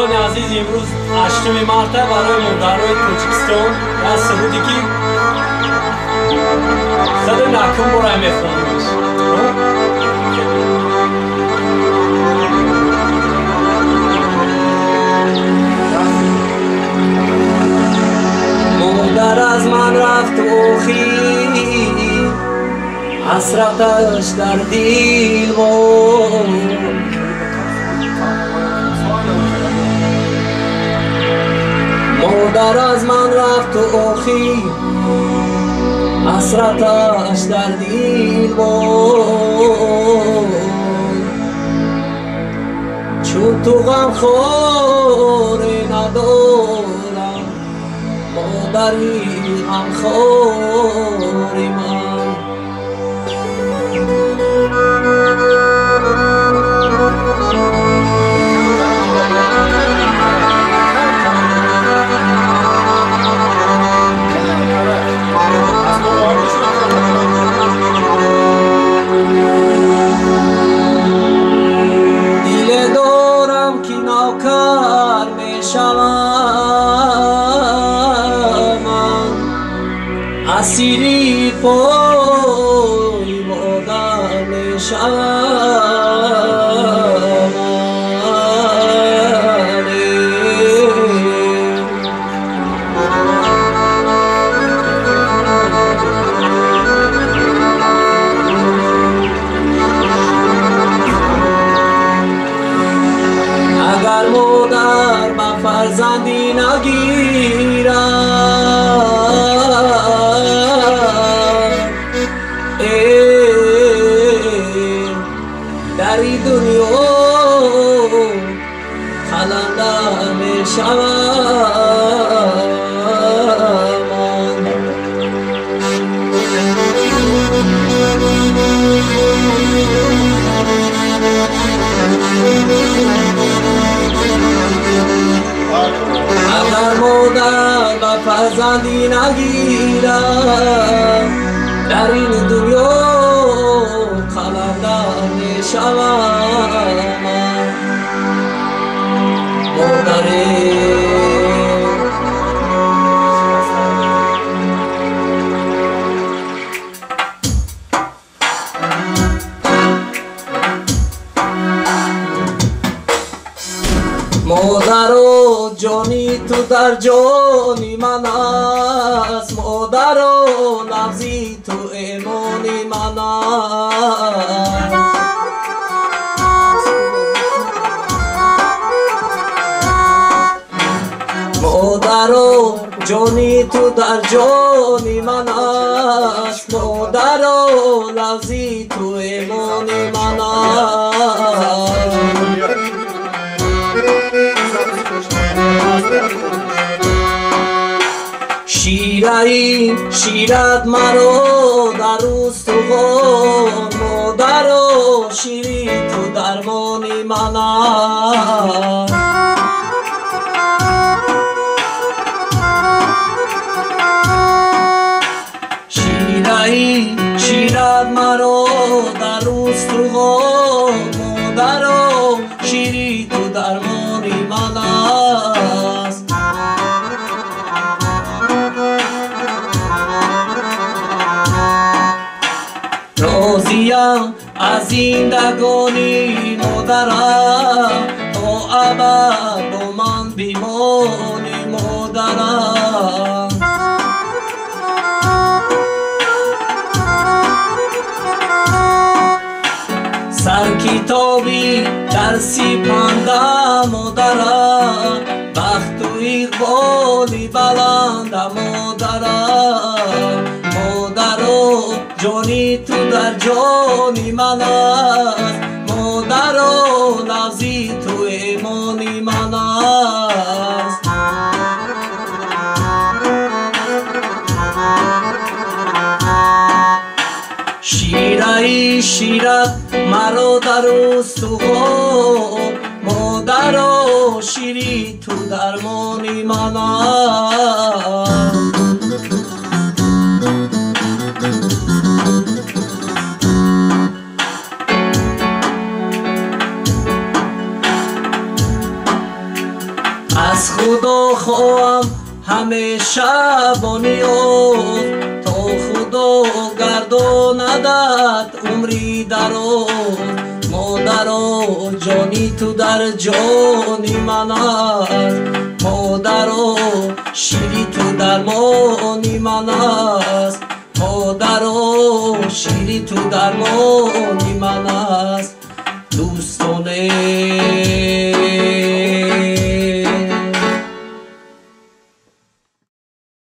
Дӯстони азиз, имрӯз 8 марта барои модарои Тоҷикистон як суруде ки хеле накун бора мехонамаш. Модар аз ман рафт охир, ҳасраташ дар дил монд. Модар аз ман рафт охир, ҳасраташ дар дил монд. Чун ту ғамхоре надорам, модари ғамхори ман. Диле дорам ки навкар мешавам, асири пои модар мешавам. Агар модар ба фарзандӣ нагирад, дар ин дунё қаландар мешавам. Агар модар ба фарзандӣ нагирад, дар ин дунё қаландар мешавам. Модаре модаро, ҷони ту дар ҷони ман аст, модаро, лафзи ту эмони ман аст. Модаро, ҷони ту дар ҷони ман аст, модаро, лафзи ту эмони ман аст. Шираи шират маро дар устухон, модаро, шири ту дармони ман аст. Шираи шират маро дар устухон, модаро, шири ту дармони ман аст. Розиям аз зиндагонӣ модарам, то абад бо ман бимонӣ модарам. Саркитоби дарси панда модарам, бахту иқболи баланда модарам. Модаро, ҷони ту дар ҷони ман аст, модаро, лафзи ту эмони ман аст. Шираи шират маро дар устухон, модаро, шири ту дармони ман аст. Аз Худо хоҳам ҳамеша бо ниёз, то Худо гардонадат умри дароз. Модаро, ҷони ту дар ҷони ман аст, модаро, шири ту дармони ман аст, модаро, шири ту дармони